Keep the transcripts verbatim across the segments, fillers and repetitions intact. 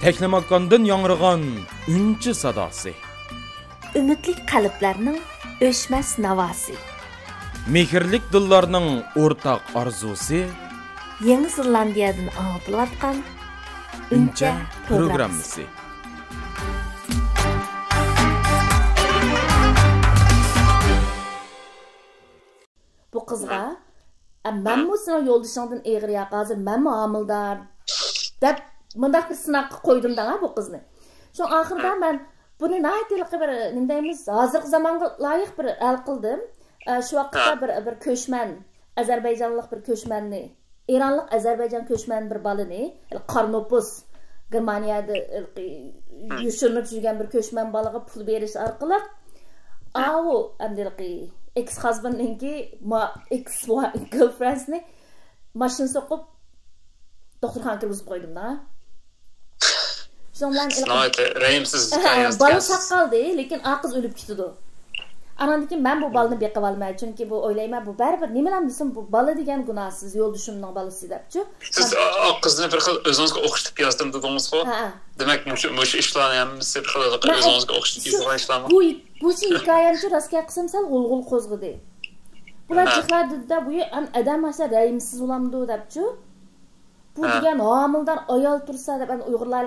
تەكلىماكاندىن ياڭرىغان ئۈنچە ساداسى. ئۈمىدلىك قەلبلەرنىڭ ئۆچمەس ناۋاسى. مېھىرلىك دىللارنىڭ ئورتاق ئارزۇسى. يېڭى زېلاندىيەدىن ئاڭلىتىلىۋاتقان ئۈنچە ئۈنچە پروگراممىسى. پروگراممىسى. بۇ قىزغا، «ئە، مەنمۇ سېنىڭ يولدىشىڭدىن ئېغىر ياق، ھازىر مەنمۇ ھامىلىدار» دەپ، مۇنداق بىر سىناققا قويدۇم دەڭا بۇ قىزنى. شۇ ئاخىرىدا مەن بۇنى ناھايىتى ھېلىقى بىر، نېمە دەيمىز، ھازىرقى زامانغا لايىق بىر ھەل قىلدىم. ئە، شۇ ۋاقىتتا بىر، بىر كۆچمەن، ئەزەربەيجانلىق بىر كۆچمەننى، ئىرانلىق ئەزەربەيجان كۆچمەن بىر بالىنى، قارا نوپۇس، گېرمانىيەدە يوشۇرۇنۇپ يۈرگەن بىر كۆچمەن بالىغا پۇل بېرىش ئارقىلىق، ئاۋۇ ئەمدى ھېلىقى ئېكس خازبېندنىڭكى ما-، ئېكس گىرلفرېندنى ماشىنا سوقۇپ، دوختۇرخانىغا كىرگۈزۈپ قويدۇم-دا. شۇنىڭ بىلەن ھېلىقى ناھايىتى رەھىمسىز ھېكايە بالا يازدىكەنسىز. ساق قالدى، لېكىن ئا قىز ئۆلۈپ كېتىدۇ. ئاندىن كېيىن مەن بۇ بالىنى بېقىۋالىمەن، چۈنكى بۇ ئويلايمەن، بۇ بەرىبىر نېمىلا دېسۇن، بۇ بالا دېگەن گۇناھسىز، يولدىشىمنىڭ بالىسى دەپچۇ. سىز مەن ئا، ئا قىزنى بىر خىل ئۆزىڭىزگە ئوخشىتىپ يازدىم دېدىڭىزغۇ؟ ھە، ھە. دېمەك، مۇشۇ، مۇشۇ ئىشلارنى ھەممىسى بىر خىل مەن ئۆزىڭىزگە ئوخشىتىپ شۇ، يېزىلغان ئىشلارمۇ؟ بۇ، بۇ شۇ ھېكايەمچۇ راست گەپ قىلسام سەل غۇلغۇلا قوزغىدى. بۇلار ھە. جىقلار دېدى-دە، بۇ ئەم-، ئادەم ئاشۇنداق رەھىمسىز بولامدۇ دەپچۇ. بۇ ھە. دېگەن ھامىلىدار ئايال تۇرسا دەپ، ئەمدى ئۇيغۇرلار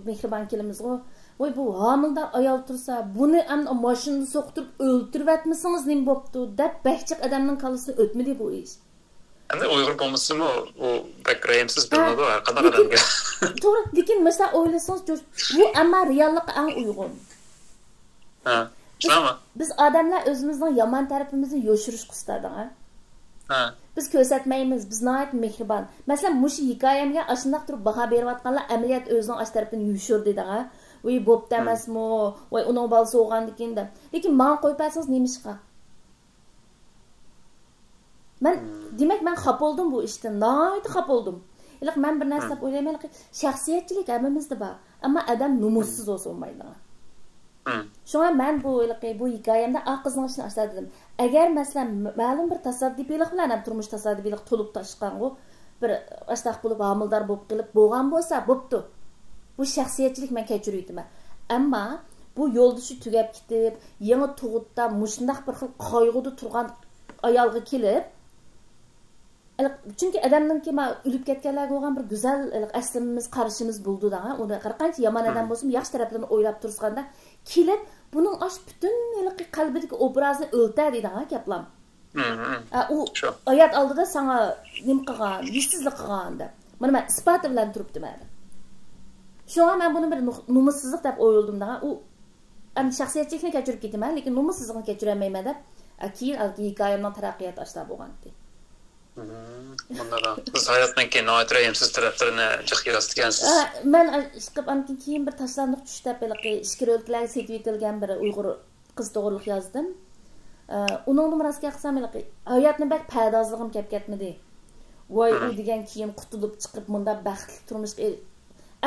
مېھرىبان كېلىمىزغۇ. ۋاي، بۇ ھامىلىدار ئايال تۇرسا، بۇنى ئەمدى ماشىنىدا سوقتۇرۇپ ئۆلتۈرۈۋەتمىسىڭىز نېمە بوپتۇ دەپ، بەك جىق ئادەمنىڭ كاللىسىدىن ئۆتمىدى بۇ ئىش. ئەمدى ئۇيغۇر بولمىسىمۇ، ئۇ بەك رەھىمسىز ھە، بىلىنىدۇ ھەر قانداق لېكىن، ئادەمگە. توغرا، لېكىن مەسىلەن ئويلىسىڭىز، بۇ ئەمما رېئاللىققا ئەڭ ئۇيغۇن. ھە، بىز، شۇنداقمۇ؟ بىز ئادەملەر ئۆزىمىزنىڭ يامان تەرىپىمىزنى يوشۇرۇشقا ئۇستا دەڭا. ھە. بىز كۆرسەتمەيمىز، بىز ناھايىتى مېھرىبان. مەسىلەن، مۇشۇ ھېكايەمگە ئاشۇنداق تۇرۇپ باھا بېرىۋاتقانلار ئەمەلىيەتتە ئۆزىنىڭ ئاشۇ تەرىپىنى يوشۇردى دەڭا. ۋاي، بوپتۇ ئەمەسمۇ؟ ۋاي، ئۇنىڭ بالىسى بولغاندىكىن دەپ. لېكىن ماڭا قويۇپ بەرسىڭىز نېمىشقا؟ مەن، دېمەك، مەن خاپا بولدۇم بۇ ئىشتىن، ناھايىتى خاپا بولدۇم. ھېلىقى مەن بىر نەرسە دەپ ئويلايمەن، ھېلىقى شەخسىيەتچىلىك ھەممىمىزدە بار، ئەمما ئادەم نومۇسسىز بولسا بولمايدىغان. شۇڭا مەن بۇ، ھېلىقى بۇ ھېكايەمدە ئا قىزنىڭ ئىشىنى ئاشۇنداق دېدىم. ئەگەر، مەسىلەن، مەلۇم بىر تاسادىپىيلىق بىلەن، ھەم تۇرمۇش تاسادىپىيلىق تولۇپ تاشقانغۇ، بىر ئاشتاق بولۇپ ھامىلىدار بولۇپ قېلىپ بولغان بولسا، بوپتۇ. بۇ شەخسىيەتچىلىك، مەن كەچۈرۈۋېتىمەن. ئەمما بۇ يولدىشى تۈگەپ كېتىپ، يېڭى تۇغۇتتا مۇشۇنداق بىر خىل قايغۇدا تۇرغان ئايالغا كېلىپ، چۈنكى ئادەمنىڭكى ما ئۆلۈپ كەتكەنلەرگە بولغان بىر گۈزەل ئەسلىمىمىز، قارىشىمىز بولىدۇ دەڭا. ئۇنى ھەر قانچە يامان ئادەم بولسىمۇ، ياخشى تەرەپلىرىنى ئويلاپ تۇرسىغاندا، كېلىپ بۇنىڭ ئاشۇ پۈتۈن ھېلىقى قەلبىدىكى ئوبرازنى ئۆلتەر دەيدىغان گەپلام. ئا، ئۇ ھايات ئالدىدا ساڭا نېمە قىلغان، ھېسسىزلىك قىلغان دەپ. مانا مەن ئىسپاتى بىلەن تۇرۇپتىمەن. شۇڭا مەن بۇنى بىر نۇق-، نومۇسسىزلىق دەپ ئويلىدىم دەڭا. ئۇ، ئەمدى شەخسىيەتچىلىكنى كەچۈرۈپ كېتىمەن، لېكىن نومۇسسىزلىقنى كەچۈرەلمەيمەن دەپ، ئە، كېيىن ھېلىقى ھېكايەمنىڭ تەرەققىياتى ئاشۇنداق بولغانىدى. مۇنداق، بىز ھاياتنىڭكى ناھايىتى رەھىمسىز تەرەپلىرىنى جىق يازدىكەنسىز. ئە، مەن، ئە، ئىشقىلىپ ئاندىن كېيىن بىر تاشلاندۇق چۈش دەپ ھېلىقى ئىچكىرى ئۆلكىلەرگە سېتىۋېتىلگەن بىر ئۇيغۇر قىز توغرىلىق يازدىم. ئە، ئۇنىڭدىمۇ راست گەپ قىلسام، ھېلىقى ھاياتنى بەك پەردازلىغۇم كەپ كەتمىدى. ۋاي، ئۇ دېگەن كېيىن قۇتۇلۇپ چىقىپ، مۇنداق بەختلىك تۇرمۇشقا ئېرىشىپ.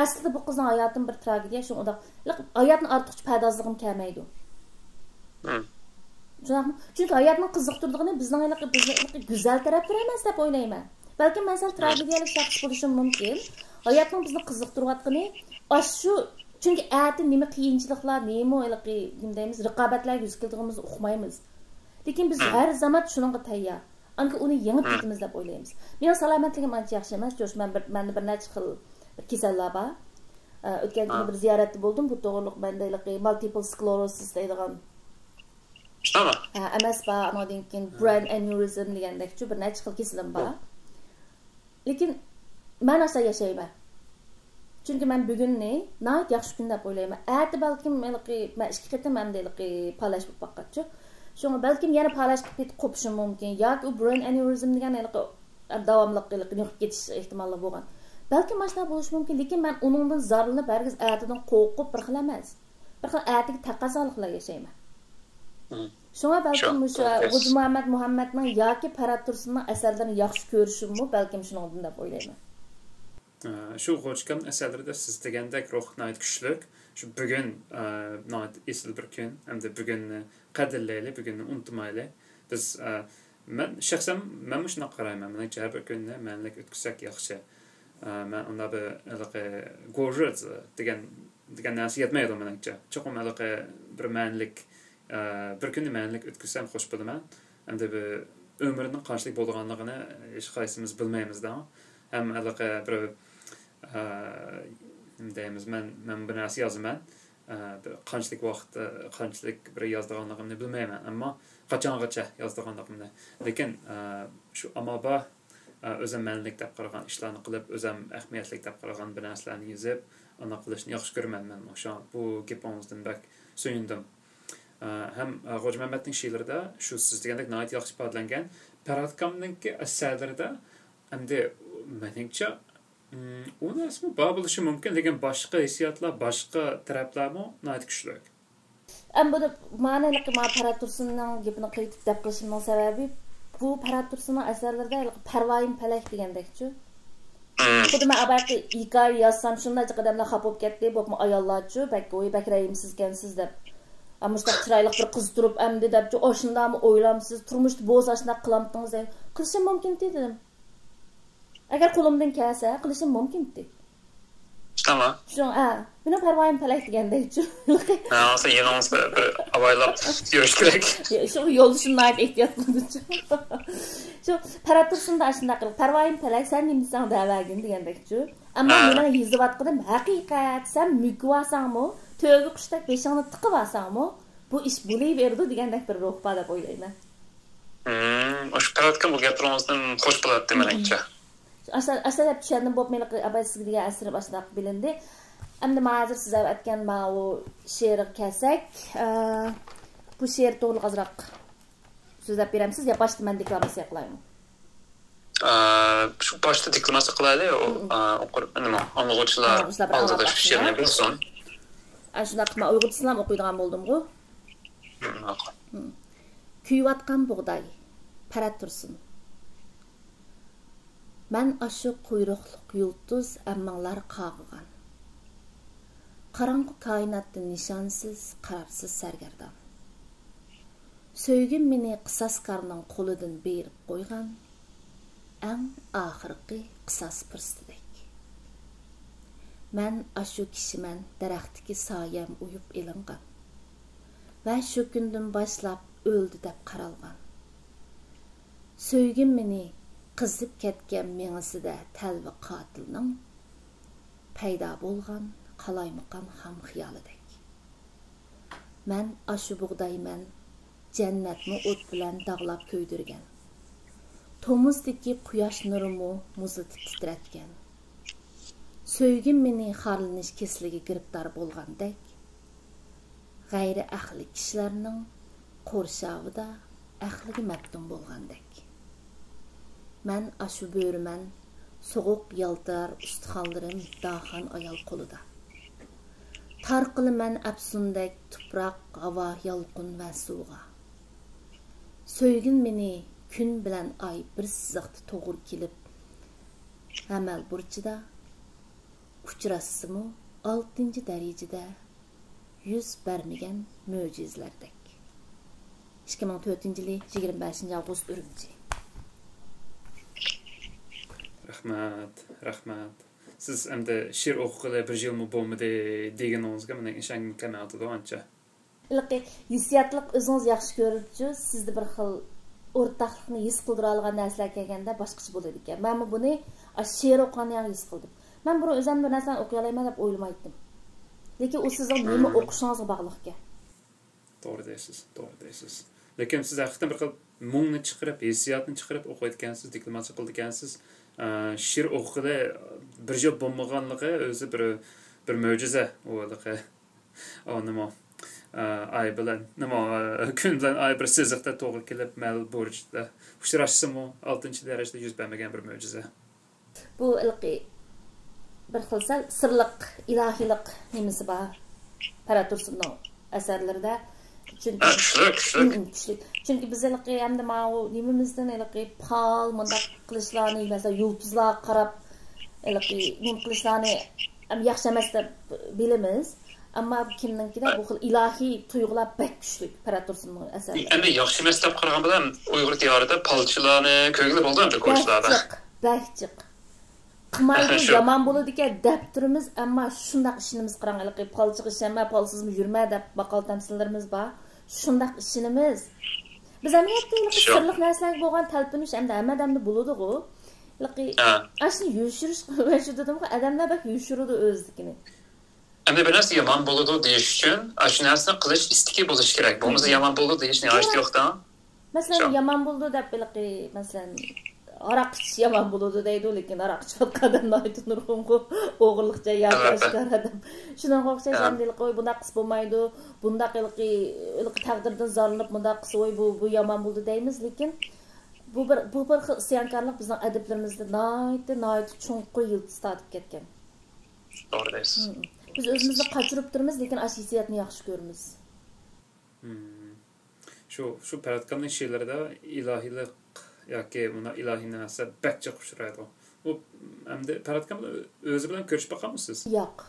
ئەسلىدە بۇ قىزنىڭ ھاياتىمۇ بىر تراگېدىيە، شۇڭا ئۇنداق ھېلىقى ھاياتنى ئارتۇقچە پەردازلىغۇم كەلمەيدۇ. شۇنداقمۇ؟ چۈنكى ھاياتنىڭ قىزىقتۇرىدىغىنى بىزنىڭ ھېلىقى، بىزنىڭ ھېلىقى گۈزەل تەرەپلىرى ئەمەس دەپ ئويلايمەن. بەلكىم مەن سەل تراگېدىيەلىك شەخس بولۇشۇم مۇمكىن. ھاياتنىڭ بىزنى قىزىقتۇرۇۋاتقىنى ئاشۇ، چۈنكى ئەتە نېمە قىيىنچىلىقلار، نېمە ھېلىقى، نېمە دەيمىز، رىقابەتلەرگە يۈز كېلىدىغىنىمىزنى ئۇقمايمىز. لېكىن بىز ھەر زامان شۇنىڭغا تەييار. ئاندىن ئۇنى يېڭىپ كېتىمىز دەپ ئويلايمىز. مېنىڭ سالامەتلىكىم ئانچە ياخشى ئەمەس، جوش، مەن بىر، مەندە بىر نەچچە خىل بىر كېسەللەر بار. ئە، ئۆتكەن كۈنى بىر زىيارەتتە بولدۇم، بۇ توغرىلىق مەندە ھېلىقى مالتىپل سكلېروسىس دەيدىغان. شۇنداقمۇ؟ ھە، ئەم ئېس بار، ئانىڭدىن كېيىن برېين ئەنيۇرىزم دېگەندەكچۇ، بىر نەچچە خىل كېسىلىم بار. لېكىن مەن ئاشۇنداق ياشايمەن. چۈنكى مەن بۈگۈننى ناھايىتى ياخشى كۈن دەپ ئويلايمەن. ئەتە بەلكىم ھېلىقى، مەن ئىككى قېتىم ئەمدى ھېلىقى پالاش بولۇپ باققاچۇ. شۇڭا بەلكىم يەنە پالاش قىلىپ كېتىپ قوپۇشۇم مۇمكىن. ياكى ئۇ برېين ئەنيۇرىزم دېگەن ھېلىقى داۋاملىق ھېلىقى نېقىپ كېتىش ئېھتىماللىقى بولغان. بەلكىم ئاشۇنداق بولۇشى مۇمكىن، لېكىن مەن ئۇنىڭدىن زارلىنىپ ھەرگىز ئەتىدىن قورقۇپ بىر خىل ئەمەس. بىر خىل ئەتىگە تەقەززالىقلا ياشايمەن. شۇڭا بەلكىم مۇشۇ غوجىمۇھەممەت مۇھەممەتنىڭ ياكى پەرھات تۇرسۇننىڭ ئەسەرلىرىنى ياخشى كۆرۈشۈممۇ بەلكىم شۇنىڭدىن دەپ ئويلايمەن. ئە، شۇ غوجىكام ئەسەرلىرىدە سىز دېگەندەك روھ ناھايىتى كۈچلۈك. شۇ بۈگۈن، ئە، ناھايىتى ئېسىل بىر كۈن، ھەمدە بۈگۈننى قەدىرلەيلى، بۈگۈننى ئۇنتۇمايلى. بىز، ئە، مەن شەخسەن مەنمۇ شۇنداق قارايمەن. مېنىڭچە ھەر بىر كۈننى مەنىلىك ئۆتكۈزسەك ياخشى. ئە، مەن ئۇنداق بىر ھېلىقى گوژېتس دېگەن، دېگەن نەرسە يەتمەيدۇ مېنىڭچە. چوقۇم ھېلىقى بىر مەنىلىك، ئە، بىر كۈننى مەنىلىك ئۆتكۈزسەم خوش بولىمەن. ئەمدى بىر ئۆمرىنىڭ قانچىلىك بولىدىغانلىقىنى ھېچقايسىمىز بىلمەيمىز-دە. ھەم ھېلىقى بىر، ئە، نېمە دەيمىز، مەن، مەن بىر نەرسە يازىمەن. ئە، بىر قانچىلىك ۋاقىت، ئە، قانچىلىك بىر يازىدىغانلىقىمنى بىلمەيمەن، ئەمما قاچانغىچە يازىدىغانلىقىمنى. لېكىن، ئە، شۇ ئامال بار، ئە، ئۆزۈم مەنىلىك دەپ قارىغان ئىشلارنى قىلىپ، ئۆزۈم ئەھمىيەتلىك دەپ قارىغان بىر نەرسىلەرنى يېزىپ، ئانداق قىلىشنى ياخشى كۆرىمەن مەن. شۇڭا بۇ گېپىڭىزدىن بەك سۆيۈندۈم. ئە، ھەم، ئە، غوجىمەمەتنىڭ شېئىرلىرىدا شۇ سىز دېگەندەك ناھايىتى ياخشى ئىپادىلەنگەن. پەرھات ئاكامنىڭكى ئەسەرلىرىدە ئەمدى مېنىڭچە، ئۇ نەرسىمۇ بار بولۇشى مۇمكىن، لېكىن باشقا ھېسسىياتلار، باشقا تەرەپلەرمۇ ناھايىتى كۈچلۈك. ئەمما بۇنى مانا ھېلىقى مانا پەرھات تۇرسۇننىڭ گېپىنى قايتىپ دەپ قىلىشىمنىڭ سەۋەبى، بۇ پەرھات تۇرسۇننىڭ ئەسەرلىرىدە ھېلىقى پەرۋايىم پەلەك دېگەندەكچۇ. خۇددى مەن بايىقى ھېكايە يازسام، شۇنداق جىق ئادەملەر خاپا بولۇپ كەتتى، بولۇپمۇ ئاياللارچۇ، بەك ۋوي، بەك رەھىمسىزكەنسىز دەپ. ئا، مۇشۇنداق چىرايلىق بىر قىز تۇرۇپ ئەمدى دەپچۇ، ئاشۇنداقمۇ ئويلامسىز، تۇرمۇشتا بولسا ئاشۇنداق قىلامتىڭىز دەپ. قىلىشىم مۇمكىنتى دېدىم. ئەگەر قولۇمدىن كەلسە قىلىشىم مۇمكىنتى. تامام. شۇڭا، ئە، مېنىڭ پەرۋايىم پەلەك دېگەندەكچۇ. ھە، ئاڭسا يېنىڭىزدا بىر ئاۋايلاپ يۈرۈش كېرەك. شۇ يولدىشىم ناھايىتى ئېھتىيات قىلىدۇچۇ. شۇ پەرھات تۇرسۇن دا ئاشۇنداق قىلىپ، پەرۋايىم پەلەك، سەن نېمە دېسەڭ دەۋەرگىن دېگەندەكچۇ. ئەمما مېنىڭ يېزىۋاتقىنىم ھەقىقەت، سەن مۆكۈۋالساڭمۇ، تۆگە قۇشتەك بېشىڭنى تىقىۋالساڭمۇ، بۇ ئىش بولۇۋېرىدۇ دېگەندەك بىر روھ بار دەپ ئويلايمەن. ئاشۇ پەرھات ئاكام بۇ گەپلىرىڭىزدىن خوش بولاتتى مېنىڭچە. ئاشۇنداق دەپ چۈشەندىم، بولۇپ مېنىڭ ئاباي سىزگە دېگەن ئەسىرىم ئاشۇنداق بىلىندى. ئەمدى ما ھازىر سىز ئەۋەتكەن ماۋۇ شېئىرغا كەلسەك، ئە، بۇ شېئىر توغرىلىق ئازراق سۆزلەپ بېرەمسىز يا باشتا مەن دېكلاماتسىيە قىلايمۇ؟ شۇ باشتا دېكلاماتسىيە قىلايلى، ئۇ، ئوقۇر، نېمە، ئاڭلىغۇچىلار ئالدىدا شۇ شېئىرنى بىلسۇن. ئاشۇنداق، مەن ئۇيغۇرچىسىنىلا ئوقۇيدىغان بولدۇمغۇ. كۆيۈۋاتقان بۇغداي، پەرھات تۇرسۇن. مەن ئاشۇ قۇيرۇقلۇق يۇلتۇز ئەممىڭلار قاغىغان، قاراڭغۇ كائىناتتا نىشانسىز، قارارسىز سەرگەردان. سۆيگۈم مېنى قىساسكارنىڭ قولىدىن بېرىپ قويغان ئەڭ ئاخىرقى قىساس پۇرسىتىدەك. مەن ئاشۇ كىشىمەن، دەرەختىكى سايەم ئويۇپ ئېلىنغان ۋە شۇ كۈندىن باشلاپ ئۆلدى دەپ قارالغان. سۆيگۈم مېنى قىزىپ كەتكەن مېڭىسىدە تەلۋە قاتىلنىڭ پەيدا بولغان قالايمىقان خام خىيالىدەك. مەن ئاشۇ بۇغدايمەن، جەننەتمۇ ئوت بىلەن داغلاپ كۆيدۈرگەن. تومۇزدىكى قۇياش نۇرىمۇ مۇزلىتىپ تىترەتكەن. سۆيگۈم مېنى خارلىنىش كېسىلىگە گىرىپتار بولغاندەك، غەيرىي ئەقىللىك كىشىلەرنىڭ قورشاۋىدا ئەقلىگە مەپتۇن بولغاندەك. مەن ئاشۇ بۆرىمەن، سوغۇق يالتىرار ئۇستىخانلىرىم داخان ئايال قولىدا. تارقىلىمەن ئەپسۇندەك تۇپراق، ھاۋا، يالقۇن ۋە سۇغا. سۆيگىن مېنى كۈن بىلەن ئاي بىر سىزىقتا توغرا كېلىپ، ئەمەل بۇرچىدا ئۇچراشسىمۇ، ئالتىنچى دەرىجىدە يۈز بەرمىگەن مۆجىزىلەردەك. ئىككى مىڭ تۆتىنچى يىلى يىگىرمە بەشىنچى ئاۋغۇست، ئۈرۈمچى. رەھمەت، رەھمەت. سىز ئەمدى شېئىر ئوقۇغىلى بىر يىلمۇ بولمىدى دېگىنىڭىزگە مېنىڭ ئىشەنگۈم كەلمەيۋاتىدۇ ئانچە. ھېلىقى ھېسسىياتلىق ئۆزىڭىز ياخشى كۆرۈپچۇ، سىزدە بىر خىل ئورتاقلىقنى ھېس قىلدۇرالىغان نەرسىلەر كەلگەندە باشقىچە بولىدىكەن. مەنمۇ بۇنى ئاشۇ شېئىر ئوقۇغاندا ھېس قىلدىم. مەن بۇرۇن ئۆزۈم بىر نەرسىنى ئوقۇيالايمەن دەپ ئويلىمايتتىم. لېكىن ئۇ سىزنىڭ نېمە ئوقۇشىڭىزغا باغلىقكەن. توغرا دەيسىز، توغرا دەيسىز. لېكىن سىز ھەقىقەتەن بىر خىل مۇڭنى چىقىرىپ، ھېسسىياتنى چىقىرىپ ئوقۇيدىكەنسىز، دېكلاماتسىيە قىلىدىكەنسىز. ئە، شېئىر ئوقۇغىلى بىر يىل بولمىغانلىقى ئۆزى بىر، بىر مۆجىزە. ئۇ ھېلىقى، ئۇ نېمە، ئە، ئاي بىلەن، نېمە، ئە، كۈن بىلەن ئاي بىر سىزىقتا توغرا كېلىپ، مەلۇم بۇرچتا ئۇچراشسىمۇ، ئالتىنچى دەرىجىدە يۈز بەرمىگەن بىر مۆجىزە. بۇ ھېلىقى بىر خىل سەل سىرلىق، ئىلاھىيلىق نېمىسى بار پەرھات تۇرسۇننىڭ ئەسەرلىرىدە. چۈنكى، ھە، كۈچلۈك، كۈچلۈك. ھم، كۈچلۈك. چۈنكى بىز ھېلىقى ئەمدى ماۋۇ نېمىمىزدىن ھېلىقى پال مۇنداق قىلىشلارنى، مەسىلەن، يۇلتۇزلارغا قاراپ ھېلىقى نېمە قىلىشلارنى ھەم ياخشى ئەمەس دەپ بىلىمىز. ئەمما كىمنىڭكىدە بۇ خىل ئىلاھىي تۇيغۇلار بەك كۈچلۈك پەرھات تۇرسۇننىڭ ئەسەرلىرىدە. ئەمدى ياخشى ئەمەس دەپ قارىغان بىلەن ئۇيغۇر دىيارىدا پالچىلارنى كۆرگىلى بولىدۇ ئەمدى بەك كوچىلاردا. جىق، بەك جىق. قىلمايدۇ، يامان بولىدىكەن دەپ تۇرىمىز، ئەمما شۇنداق ئىشىنىمىز، قاراڭ، ھېلىقى پالچىغا ئىشەنمە، پالسىزمۇ يۈرمە دەپ ماقال تەمسىللىرىمىز بار. شۇنداق ئىشىنىمىز. بىز ئەمەلىيەتتە ھېلىقى سىرلىق نەرسىلەرگە بولغان تەلپۈنۈش ئەمدى ھەممە ئادەمدە بولىدىغۇ. ھېلىقى ئاشۇنى يوشۇرۇش، شۇ دېدىمغۇ، ئادەملەر بەك يوشۇرىدۇ ئۆزلۈكىنى. ئەمدى بىر نەرسە يامان بولىدۇ دېيىش ئۈچۈن، ئاشۇ نەرسىنى قىلىش ئىستىكى بولۇشى كېرەك. بولمىسا يامان بولىدۇ دېيىشنىڭ ھاجىتى يوق-دە. مەسىلەن، يامان بولىدۇ دەپ ھېلىقى، مەسىلەن، ھاراق ئىچىش يامان بولىدۇ دەيدۇ، لېكىن ھاراق ئىچىۋاتقان ئادەم ناھايىتى نۇرغۇنغۇ، ئوغرىلىقچە ياكى ئاشكارا دەپ. شۇنىڭغا ئوخشاش ئەمدى ھېلىقى، ۋوي، بۇنداق قىلسا بولمايدۇ، بۇنداق ھېلىقى، ھېلىقى تەقدىردىن زارلىنىپ مۇنداق قىلسا، ۋوي، بۇ، بۇ يامان بولىدۇ دەيمىز، لېكىن بۇ بىر، بۇ بىر خىل ئىسيانكارلىق بىزنىڭ ئەدىبلىرىمىزدە ناھايىتى، ناھايىتى چوڭقۇر يىلتىز تارتىپ كەتكەن. توغرا دەيسىز. مم. بىز ئۆزىمىزنى قاچۇرۇپ تۇرىمىز، لېكىن ئاشۇ ھېسسىياتنى ياخشى كۆرىمىز. مم. شۇ، شۇ پەرھات ئاكامنىڭ شېئىرلىرىدا ئىلاھىيلىق ياكى مۇنداق ئىلاھىي نەرسە بەك جىق ئۇچرايدۇ. ئۇ ئەمدى پەرھات ئاكام ئۆزى بىلەن كۆرۈشۈپ باققانمۇسىز؟ ياق،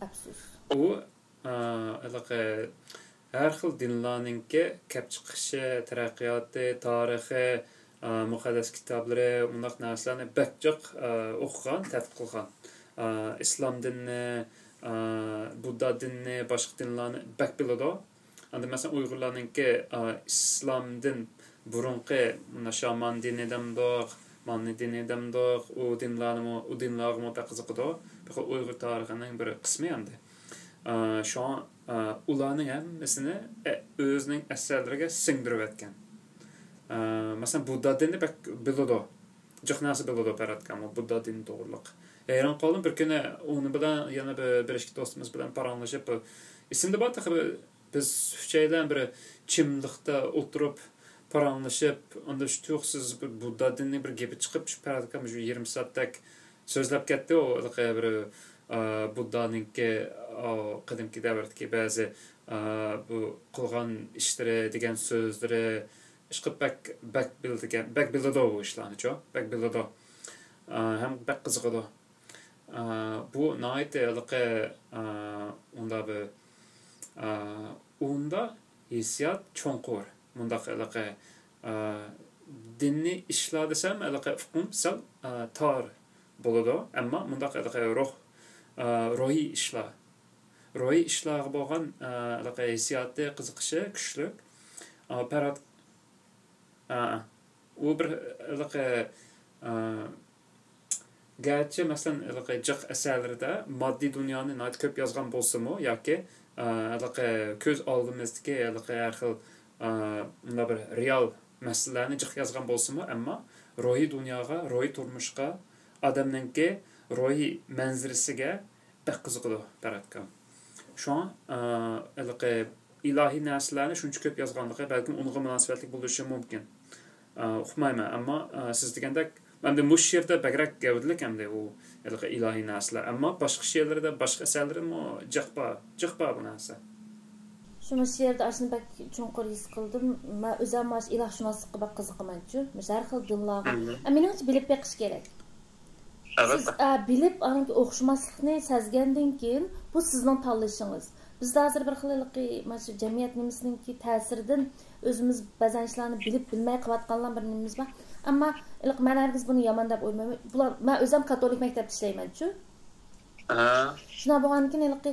ئەپسۇس. ئۇ، ئا، ھېلىقى ھەر خىل دىنلارنىڭكى كەپ چىقىشى، تەرەققىياتى، تارىخى، ئا، مۇقەددەس كىتابلىرى، مۇنداق نەرسىلەرنى بەك جىق، ئا، ئوقۇغان، تەتقىق قىلغان. ئا، ئىسلام دىنىنى، ئا، بۇددا دىنىنى، باشقا دىنلارنى بەك بىلىدۇ. ئاندىن مەسىلەن، ئۇيغۇرلارنىڭكى، ئا، ئىسلامدىن بۇرۇنقى مۇنۇ شامان دىنى دەمدۇق، ماننى دىنى دەمدۇق، ئۇ دىنلارنىمۇ، ئۇ دىنلارغىمۇ بەك قىزىقىدۇ. بىر خىل ئۇيغۇر تارىخىنىڭ بىر قىسمى ئەمدى. ئا، شۇڭا، ئا، ئۇلارنىڭ ھەممىسىنى، ئە، ئۆزىنىڭ ئەسەرلىرىگە سىڭدۈرۈۋەتكەن. ئا، مەسىلەن، بۇددا دىنىنى بەك بىلىدۇ. جىق نەرسە بىلىدۇ پەرھات ئاكاممۇ بۇددا دىنى توغرۇلۇق. ھەيران قالدىم، بىر كۈنى ئۇنىڭ بىلەن يەنە بىر، بىر ئىككى دوستىمىز بىلەن پاراڭلىشىپ، ئېسىمدە بار تېخى بىر، بىز ئۈچەيلەن بىر چىملىقتا ئولتۇرۇپ پاراڭلىشىپ، ئاندىن شۇ تۇيۇقسىز بىر بۇددا دىنىنىڭ بىر گېپى چىقىپ، شۇ پەرھات ئاكام شۇ يېرىم سائەتتەك سۆزلەپ كەتتى. ئۇ ھېلىقى بىر، ئا، بۇددانىڭكى، ئا، قەدىمكى دەۋردىكى بەزى، ئا، بۇ قىلغان ئىشلىرى، دېگەن سۆزلىرى، ئىشقىلىپ بەك، بەك بىلىدىكەن، بەك بىلىدۇ بۇ ئىشلارنىچۇ، بەك بىلىدۇ. ئا، ھەم بەك قىزىقىدۇ. ئا، بۇ ناھايىتى ھېلىقى، ئا، ئۇنداق بىر، ئا، ئۇندا ھېسسىيات چوڭقۇر. مۇنداق ھېلىقى، ئا، دىنىي ئىشلار دېسەم، ھېلىقى ئۇقۇم سەل، ئا، تار بولىدۇ. ئەمما مۇنداق ھېلىقى روھ، ئا، روھىي ئىشلار، روھىي ئىشلارغا بولغان، ئا، ھېلىقى ھېسسىياتى، قىزىقىشى كۈچلۈك. ئا، پەرھات، ئا، ئۇ بىر ھېلىقى، ئا، گەرچە، مەسىلەن، ھېلىقى جىق ئەسەرلىرىدە ماددىي دۇنيانى ناھايىتى كۆپ يازغان بولسىمۇ ياكى، ئا، ھېلىقى كۆز ئالدىمىزدىكى ھېلىقى ھەر خىل، ئا، مۇنداق بىر رېئال مەسىلىلەرنى جىق يازغان بولسىمۇ، ئەمما روھىي دۇنياغا، روھىي تۇرمۇشقا، ئادەمنىڭكى روھىي مەنزىرىسىگە بەك قىزىقىدۇ پەرھات ئاكام. شۇڭا، ئا، ھېلىقى ئىلاھىي نەرسىلەرنى شۇنچە كۆپ يازغانلىقى بەلكىم ئۇنىڭغا مۇناسىۋەتلىك بولۇشى مۇمكىن. ئا، ئۇقمايمەن، ئەمما، ئا، سىز دېگەندەك، ئەمدى مۇشۇ شېئىردا بەكرەك گەۋدىلىك ئەمدى ئۇ ھېلىقى ئىلاھىي نەرسىلەر. ئەمما باشقا شېئىرلىرىدا، باشقا ئەسەرلىرىمۇ جىق بار، جىق بار بۇ نەرسە. شۇ، مۇشۇ شېئىردا ئاشۇنى بەك چوڭقۇر ھېس قىلدىم. مەن ئۆزۈم مانا شۇ ئىلاھشۇناسلىققا بەك قىزىقىمەنچۇ. مۇشۇ ھەر خىل دىنلارغا. مم. ئە، مېنىڭچە بىلىپ بېقىش كېرەك. سىز، ئە، بىلىپ، ئانىڭكى ئوخشىماسلىقنى سەزگەندىن كېيىن، بۇ سىزنىڭ تاللىشىڭىز. بىزدە ھازىر بىر خىل ھېلىقى، مانا شۇ جەمئىيەت نېمىسىنىڭكى تەسىرىدىن ئۆزىمىز بەزەن ئىشلارنى بىلىپ بىلمەي قىلىۋاتقانلار بىر نېمىمىز بار. ئەمما ھېلىقى مەن ھەرگىز بۇنى يامان دەپ ئويلىمايمەن. بۇلار، مەن ئۆزۈم كاتولىك مەكتەپتە ئىشلەيمەنچۇ. ھە. شۇنداق بولغاندىكىن ھېلىقى،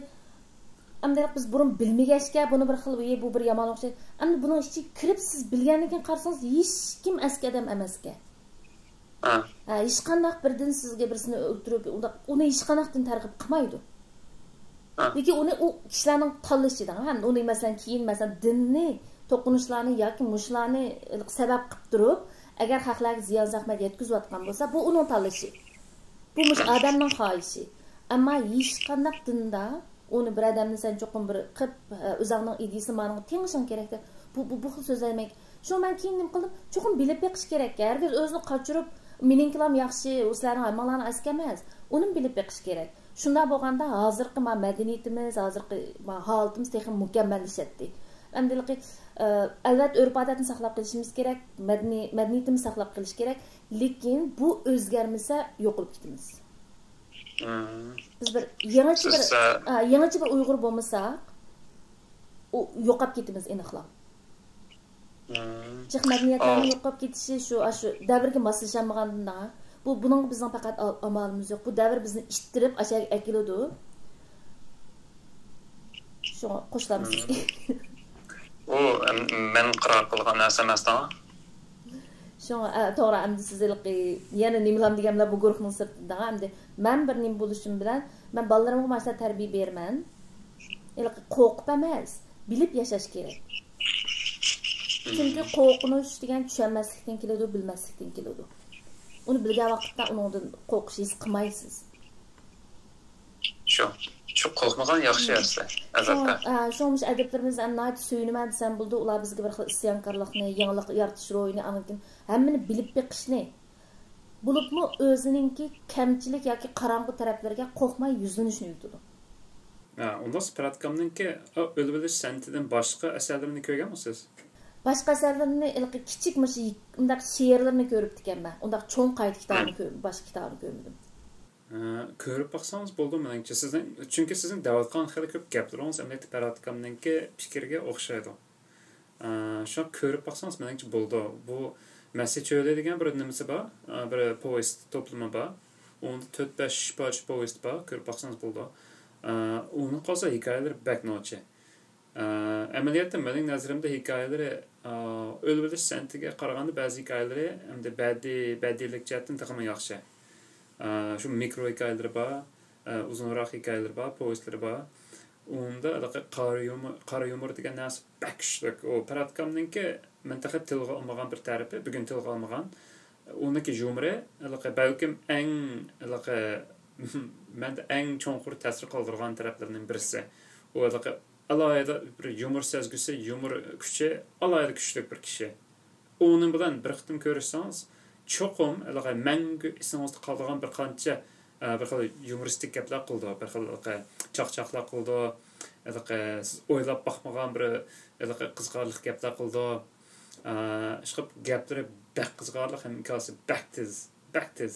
ئەمدى ھېلىقى بىز بۇرۇن بىلمىگەچكە، بۇنى بىر خىل، ۋىي، بۇ بىر يامان ئوخشايدۇ. ئەمدى بۇنىڭ ئىچىگە كىرىپ، سىز بىلگەندىن كېيىن قارىسىڭىز، ھېچكىم ئەسكى ئادەم ئەمەسكەن. ھە. ھە، ھېچقانداق بىر دىن سىزگە بىرسىنى ئۆلتۈرۈپ، ئۇنداق، ئۇنى ھېچقانداق دىن تەرغىب قىلمايدۇ. ھە. لېكىن ئۇنى ئۇ كىشىلەرنىڭ تاللىشى دەڭ. ھەم ئۇنى، مەسىلەن، كېيىن، مەسىلەن، دىننى، توقۇنۇشلارنى ياكى مۇشۇلارنى سەۋەب قىلىپ تۇرۇپ، ئەگەر خەقلەرگە زىيان-زەخمەت يەتكۈزۈۋاتقان بولسا، بۇ ئۇنىڭ تاللىشى. بۇ مۇشۇ ئادەمنىڭ خاھىشى. ئەمما ھېچقانداق دىندا ئۇنى بىر ئادەمنى سەن چوقۇم بىر قىپ، ئۆزۈڭنىڭ ئىدىيىسىنى مانىڭغا تېڭىشىڭ كېرەك دەپ، بۇ، بۇ، بۇ خىل سۆزلەرنى مەن، شۇڭا مەن كېيىن نېمە قىلدىم؟ چوقۇم بىلىپ بېقىش كېرەك. ھەرگىز ئۆزىنى قاچۇرۇپ، مېنىڭكىلام ياخشى، ئۇ سىلەرنىڭ ھەممىڭلارنىڭ ئەسكى ئەمەس. ئۇنىمۇ بىلىپ بېقىش كېرەك. شۇنداق بولغاندا ھازىرقى ما مەدەنىيىتىمىز، ھازىرقى ما ھالىتىمىز تېخى مۇكەممەللىشەتتى. ئەمدى، ئە، ئەلۋەتتە، ئۆرپ-ئادەتنى ساقلاپ قېلىشىمىز كېرەك، مەدەنىي-، مەدەنىيىتىمىزنى ساقلاپ قېلىش كېرەك. لېكىن بۇ ئۆزگەرمىسە يوقىلىپ كېتىمىز. مم. بىز بىر يېڭىچە بىر، سىز، ئە، ئا، يېڭىچە بىر ئۇيغۇر بولمىساق، ئۇ يوقاپ كېتىمىز ئېنىقلا. مم. جىق مەدەنىيەتلەرنىڭ ئا، يوقاپ كېتىشى شۇ، ئاشۇ دەۋرگە ماسلىشالمىغاندىن داڭا. بۇ، بۇنىڭغا بىزنىڭ پەقەت ئا-، ئامالىمىز يوق. بۇ دەۋر بىزنى ئىتتىرىپ ئاشۇ يەرگە ئەكېلىدۇ. شۇڭا قوشۇلامسىز؟ ئۇ، ئەم، مەن قارار قىلغان نەرسە ئەمەس دەڭ. شۇڭا، ئە، توغرا، ئەمدى سىز ھېلىقى يەنە نېمىلام دېگەن بىلەن بۇ گۇرۇھنىڭ سىرتىدا دەڭ. ئەمدى مەن بىر نېمە بولۇشۇم بىلەن، مەن بالىلىرىمغا ماشۇنداق تەربىيە بېرىمەن. ھېلىقى قورقۇپ ئەمەس، بىلىپ ياشاش كېرەك. چۈنكى قورقۇنچ دېگەن چۈشەنمەسلىكتىن كېلىدۇ، بىلمەسلىكتىن كېلىدۇ. ئۇنى بىلگەن ۋاقىتتا ئۇنىڭدىن قورقۇش ھېس قىلمايسىز. شۇ، شۇ قورقمىغان ياخشى ئەسلى، ئەلۋەتتە. شۇڭا، ئە، شۇڭا مۇشۇ ئەدىبلىرىمىزنى ناھايىتى سۆيۈنىمەن دېسەم بولىدۇ. ئۇلار بىزگە بىر خىل ئىسيانكارلىقنى، يېڭىلىق يارىتىش روھىنى، ئاندىن كېيىن ھەممىنى بىلىپ بېقىشنى، بولۇپمۇ ئۆزىنىڭكى كەمچىلىك ياكى قاراڭغۇ تەرەپلىرىگە قورقماي يۈزلىنىشنى ئۆگىتىدۇ. ھە، ئۇنداق پىراتكامنىڭكى ئۆلۈۋېلىش سەنئىتىدىن باشقا ئەسەرلىرىنى كۆرگەنمۇ سىز؟ باشقا ئەسەرلىرىنى ھېلىقى كىچىك مۇشۇ يىك-، مۇنداق شېئىرلىرىنى كۆرۈپتىكەنمەن. ئۇنداق چوڭ قايتا كىتابىنى كۆر-، باشقا كىتابىنى كۆرمىدىم. ھە، كۆرۈپ باقسىڭىز بولىدۇ مېنىڭچە. سىزنىڭ، چۈنكى سىزنىڭ دەۋاتقان خېلى كۆپ گەپلىرىڭىز ئەمەلىيەتتە پىراتكامنىڭكى پىكرىگە ئوخشايدۇ. ئە، شۇڭا كۆرۈپ باقسىڭىز مېنىڭچە بولىدۇ. بۇ مەسسى چۆلى دېگەن بىر نېمىسى بار، ئە، بىر پوۋېست توپلىمى بار. ئۇنىڭدا تۆت بەش پارچە پوۋېست بار، كۆرۈپ باقسىڭىز بولىدۇ. ئە، ئۇنىڭ قالسا ھېكايىلىرى بەك نوچى. ئە، ئەمەلىيەتتە مېنىڭ نەزىرىمدە ھېكايىلىرى، ئە، ئۆلۈۋېلىش سەنئىتىگە قارىغاندا بەزى ھېكايىلىرى ئەمدى بەدىئىي، بەدىئىيلىك جەھەتتىن تېخىمۇ ياخشى. ئە، شۇ مىكرو ھېكايىلىرى بار، ئە، ئۇزۇنراق ھېكايىلىرى بار، پوۋېستلىرى بار. ئۇندا ھېلىقى قارا يۇمۇر، قارا يۇمۇر دېگەن نەرسە بەك كۈچلۈك. ئۇ پىراتكامنىڭكى مەن تېخى تىلغا ئالمىغان بىر تەرىپى، بۈگۈن تىلغا ئالمىغان. ئۇنىڭكى يۇمۇرى ھېلىقى بەلكىم ئەڭ ھېلىقى مەندە ئەڭ چوڭقۇر تەسىر قالدۇرغان تەرەپلىرىنىڭ بىرسى. ئۇ ھېلىقى ئالاھىدە بىر يۇمۇر سەزگۈسى، يۇمۇر كۈچى ئالاھىدە كۈچلۈك بىر كىشى. ئۇنىڭ بىلەن بىر قېتىم كۆرۈشسىڭىز، چوقۇم ھېلىقى مەڭگۈ ئېسىڭىزدە قالىدىغان بىر قانچە، ئە، بىر خىل يۇمۇرىستىك گەپلەر قىلىدۇ، بىر خىل ھېلىقى چاقچاقلار قىلىدۇ، ھېلىقى سىز ئويلاپ باقمىغان بىر ھېلىقى قىزىقارلىق گەپلەر قىلىدۇ. ئە، ئىشقىلىپ گەپلىرى بەك قىزىقارلىق، ھەم ھېكايىسى بەك تېز، بەك تېز.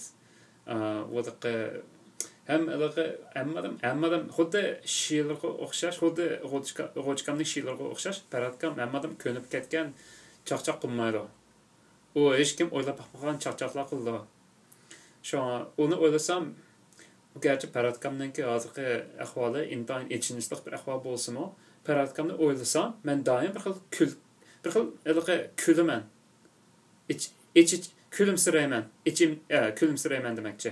ئە، ھېلىقى ھەم ھېلىقى ھەممە ئادەم، ھەممە ئادەم خۇددى شېئىرلىرىغا ئوخشاش، خۇددى غوچكا-، غوچكامنىڭ شېئىرلىرىغا ئوخشاش، پەرھاتكام ھەممە ئادەم كۆنۈپ كەتكەن چاقچاق قىلمايدۇ. ئۇ ھېچكىم ئويلاپ باقمىغان چاقچاقلار قىلىدۇ. شۇڭا ئۇنى ئويلىسام، ئۇ گەرچە پەرھاتكامنىڭكى ھازىرقى ئەھۋالى ئىنتايىن ئېچىنىشلىق بىر ئەھۋال بولسىمۇ، پەرھاتكامنى ئويلىسام، مەن دائىم بىر خىل كۈل-، بىر خىل ھېلىقى كۈلىمەن. ئىچ-، ئىچ-، ئىچ-، كۈلۈمسىرەيمەن. ئىچىم-، ئە، كۈلۈمسىرەيمەن دېمەكچى.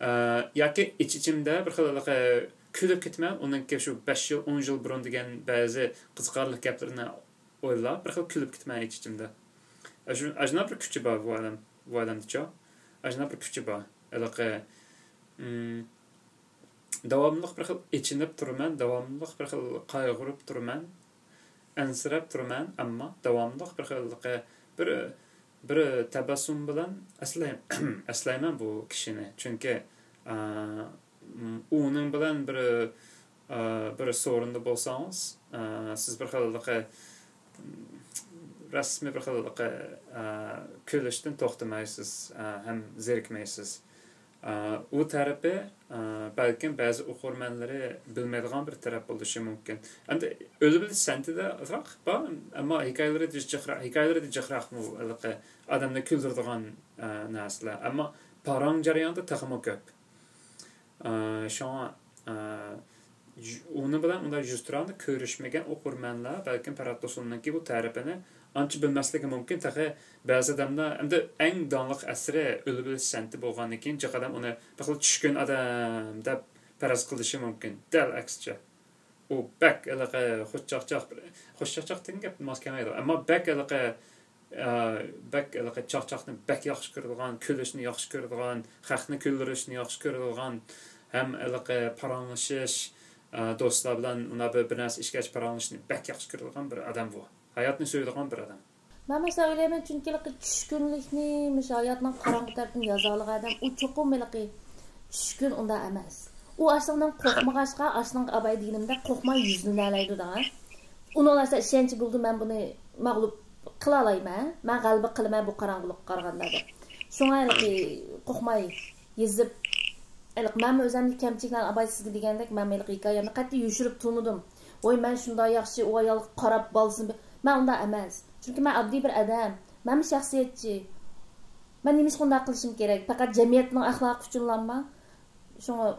ئە، ياكى ئىچ-ئىچىمدە بىر خىل ھېلىقى كۈلۈپ كېتىمەن. ئۇنىڭكى شۇ بەش يىل، ئون يىل بۇرۇن دېگەن بەزى قىزىقارلىق گەپلىرىنى ئويلاپ، بىر خىل كۈلۈپ كېتىمەن ئىچ-ئىچىمدە. ئاشۇ-، ئاشۇنداق بىر كۈچى بار بۇ ئادەم، بۇ ئادەمدىچۇ. ئاشۇنداق بىر كۈچى بار. ھېلىقى، ئىم، داۋاملىق بىر خىل ئېچىنىپ تۇرىمەن، داۋاملىق بىر خىل قايغۇرۇپ تۇرىمەن، ئەنسىرەپ تۇرىمەن، ئەمما داۋاملىق بىر خىل ھېلىقى بىر، بىر تەبەسسۇم بىلەن ئەسلەي-، ئەسلەيمەن بۇ كىشىنى. چۈنكى، ئا، ئۇنىڭ بىلەن بىر، ئا، بىر سورۇندا بولسىڭىز، ئا، سىز بىر خىل ھېلىقى رەسمىي بىر خىل، ئە، كۈلۈشتىن توختىمايسىز، ئە، ھەم زېرىكمەيسىز. ئە، ئۇ تەرىپى، ئە، بەلكىم بەزى ئوقۇرمەنلىرى بىلمەيدىغان بىر تەرەپ بولۇشى مۇمكىن. ئەمدى ئۆلۈۋېلىش سەنئىتىدە ئازراق بار، ئەمما ھېكايىلىرىدە جىقراق، ھېكايىلىرىدە جىقراقمۇ ھېلىقى ئادەمنى كۈلدۈرىدىغان، ئە، نەرسىلەر. ئەمما پاراڭ جەريانىدا تېخىمۇ كۆپ. ئە، شۇڭا، ئە، ج-، ئۇنىڭ بىلەن ئۇنداق يۈزتۇرانە كۆرۈشمىگەن ئوقۇرمەنلەر بەلكىم پەرھات توسۇننىڭكى بۇ تەرىپىنى ئانچە بىلمەسلىكى مۇمكىن. تېخى بەزى ئادەملەر، ئەمدى ئەڭ داڭلىق ئەسىرى ئۆلۈۋېلىش سەنئىتى بولغاندىن كېيىن، جىق ئادەم ئۇنى بىر خىل چۈشكۈن ئادەم دەپ پەرەز قىلىشى مۇمكىن. دەل ئەكسىچە. ئۇ بەك ھېلىقى خۇشچاقچاق، خۇشچاقچاق دېگەن گەپ ماس كەلمەيدۇ. ئەمما بەك ھېلىقى، ئە، بەك ھېلىقى چاقچاقنى بەك ياخشى كۆرىدىغان، كۈلۈشنى ياخشى كۆرىدىغان، خەقنى كۈلدۈرۈشنى ياخشى كۆرىدىغان، ھەم ھېلىقى پاراڭلىشىش، ئە، دوستلار بىلەن ئۇنداق بىر، بىر نەرسە ئىچكەچ پاراڭلىشىشنى بەك ياخشى كۆرىدىغان بىر ئادەم بۇ. ھاياتنى سۆيىدىغان بىر ئادەم. مەن مەسىلەن ئويلايمەن، چۈنكى ھېلىقى چۈشكۈنلۈكنى، مۇشۇ ھاياتنىڭ قاراڭغۇ تەرىپىنى يازالىغان ئادەم، ئۇ چوقۇم ھېلىقى چۈشكۈن ئۇنداق ئەمەس. ئۇ ئاشۇنىڭدىن قورقمىغاچقا، ئاشۇنىڭغا ئاباي دېگىنىمدەك قورقماي يۈزلىنەلەيدۇ دەڭە. ئۇنىڭ ئاشۇ ئىشەنچى بولىدۇ، مەن بۇنى مەغلۇپ قىلالايمەن، مەن غەلىبە قىلىمەن بۇ قاراڭغۇلۇققا قارىغاندا دەپ. شۇڭا ھېلىقى قورقماي يېزىپ، ھېلىقى مەنمۇ ئۆزۈمدىكى كەمچىلىكلەرنى ئاباي سىزگە دېگەندەك، مەنمۇ ھېلىقى ھېكايەمنى قەتئىي يوشۇرۇپ تۇرمىدىم. ۋاي، مەن شۇنداق ياخشى، ئۇ ئايالغا قاراپ بالىسىنى بە-، مەن ئۇنداق ئەمەس. چۈنكى مەن ئاددىي بىر ئادەم. مەنمۇ شەخسىيەتچى. مەن نېمىشقا ئۇنداق قىلىشىم كېرەك؟ پەقەت جەمئىيەتنىڭ ئەخلاقى ئۈچۈنلامما؟ شۇڭا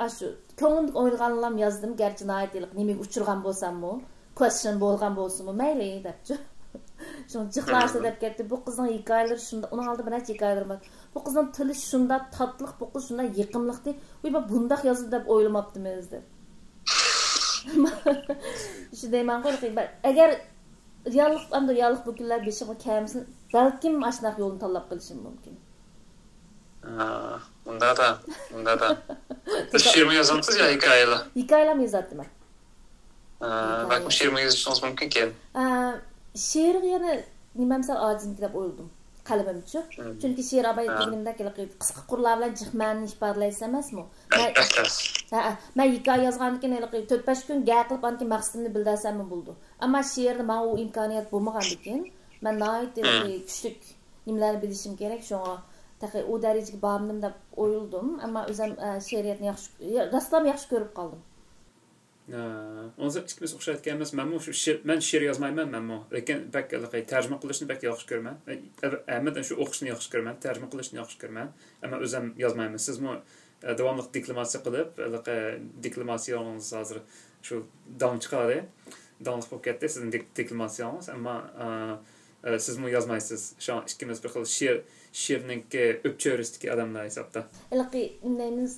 ئاشۇ كۆڭلۈمدىكى ئويلىغانلام يازدىم. گەرچە ناھايىتى ھېلىقى نېمىگە ئۇچرىغان بولساممۇ، كويېشن بولغان بولسىمۇ مەيلى دەپچۇ. شۇڭا جىقلاشتى دەپ كەتتى. بۇ قىزنىڭ ھېكايىلىرى شۇنداق، ئۇنىڭ ئالدىدا بىر نەچچە ھېكايىلىرى بار. بۇ قىزنىڭ تىلى شۇنداق تاتلىق، بۇ قىز شۇنداق يېقىملىقتى. ۋۇي، بۇ بۇنداق يازىدۇ دەپ ئويلىماپتىمىز دەپ. شۇ دەيمەنغۇ، ھېلىقى بەر-، ئەگەر رېئاللىق، ئەمدى رېئاللىق بۇ كۈنلەر بېشىمغا كەلمىسۇن، بەلكىم ئاشۇنداق يولنى تاللاپ قېلىشىم مۇمكىن. ھا، ئۇنداقتا، ئۇنداقتا. سىز شېئىرمۇ يازامسىز يا ھېكايىلا؟ ھېكايىلارمۇ يازاتتىم مەن. ھا، بەلكىم شېئىرمۇ يېزىشىڭىز مۇمكىنكەن. شېئىرغا يەنە نېمە مىسال ئاجىزنىڭكى دەپ ئويلىدىم قەلىمىمچۇ. چۈنكى شېئىر ئاباي دېگىنىمدەك ھېلىقى قىسقا قۇرلار بىلەن جىق مەنىنى ئىپادىلەيسىز ئەمەسمۇ؟ مەن، ھە، مەن ھېكايە يازغاندىن كېيىن ھېلىقى تۆت بەش كۈن گەپ قىلىپ ئاندىن كېيىن مەقسىتىمنى بىلدۈرسەممۇ بولىدۇ. ئەمما شېئىردا ماڭا ئۇ ئىمكانىيەت بولمىغاندىكىن مەن ناھايىتى ھېلىقى كۈچلۈك نېمىلەرنى بىلىشىم كېرەك، شۇڭا تېخى ئۇ دەرىجىگە بارمىدىم دەپ ئويلىدىم. ئەمما ئۆزۈم شېئىرىيەتنى ياخشى، راستلام ياخشى كۆرۈپ قالدىم. ئۇنىڭ ئىككىمىز ئوخشايدىكەنمىز. مەنمۇ شۇ شېئىر، مەن شېئىر يازمايمەن مەنمۇ. لېكىن بەك ھېلىقى تەرجىمە قىلىشنى بەك ياخشى كۆرىمەن. ھەممىدىن شۇ ئوقۇشنى ياخشى كۆرىمەن، تەرجىمە قىلىشنى ياخشى كۆرىمەن. ئەمما ئۆزۈم يازمايمەن. سىزمۇ داۋاملىق دېكلاماتسىيە قىلىپ، ھېلىقى دېكلاماتسىيىڭىز ھازىر شۇ داڭ چىقاردى. داڭلىق بولۇپ كەتتى سىزنىڭ دېكلاماتسىيىڭىز. ئەمما سىزمۇ يازمايسىز. شۇڭا ئىككىمىز بىر خىل شېئىر، شېئىرنىڭكى ئۆپچۆرىسىدىكى ئادەملەر ھېسابتا. ھېلىقى نېمىمىز،